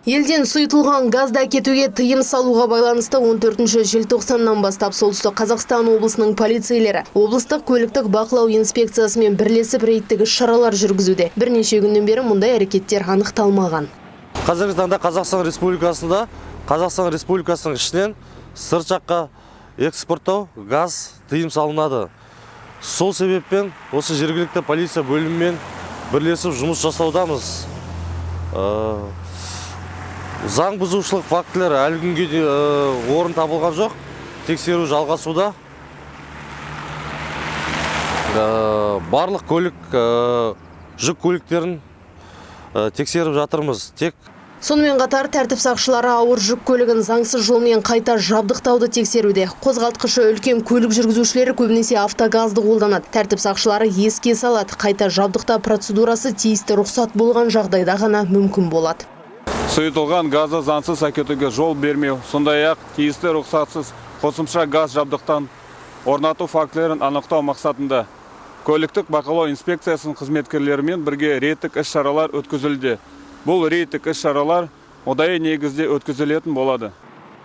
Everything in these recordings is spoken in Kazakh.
Елден сұйытылған газды әкетуге тыйым салуға байланысты 14 желтоқсаннан бастап Солтүстік Қазақстан облысының полицейлері облыстық көліктік бақылау инспекциясымен бірлесіп рейдтік іс-шаралар жүргізуде. Бірнеше күннен бері мұндай әрекеттер анықталмаған. Қазіргі таңда Қазақстан Республикасында, Қазақстан Республикасының ішінен сырт жаққа экспорттау газ тыйым салынады. Сол себеппен осы жергілікті полиция бөлімімен бірлесіп жұмыс жасаудамыз. Заң бұзушылық фактілері әлі күнге де орын табылған жоқ. Тексеру жалғасуда. Барлық көлік, жүк көліктерін тексеріп жатырмыз. Тек Сонымен қатар тәртіп сақшылары ауыр жүк көлігін заңсыз жолмен қайта жабдықтауды тексеруде. Қозғалтқышы үлкен көлік жүргізушілері көбінесе автогазды қолданады. Тәртіп сақшылары еске салады: қайта жабдықтау процедурасы тиісті рұқсат болған жағдайда ғана мүмкін болады. Сұйытылған газды заңсыз әкетуге жол бермеу, сондай-ақ тиісті рұқсатсыз қосымша газ жабдықтан орнату фактілерін анықтау мақсатында көліктік бақылау инспекциясының қызметкерлерімен бірге рейдтік іс-шаралар өткізілді. Бұл рейдтік іс-шаралар ұдайы негізде өткізілетін болады.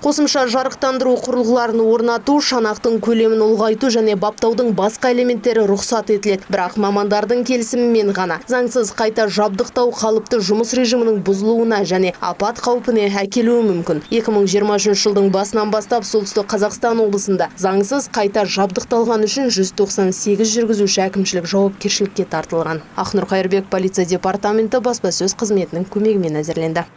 Қосымша жарықтандыру құрылғыларын орнату, шанақтың көлемін ұлғайту және баптаудың басқа элементтері рұқсат етіледі. Бірақ мамандардың келісімімен ғана. Заңсыз қайта жабдықтау қалыпты жұмыс режимінің бұзылуына және апат қаупіне әкелуі мүмкін. 2023 жылдың басынан бастап Солтүстік Қазақстан облысында заңсыз қайта жабдықталған үшін 198 жүргізуші әкімшілік жауапкершілікке тартылған. Ақнұр Қайырбек, полиция департаменті баспасөз қызметінің көмегімен әзірленді.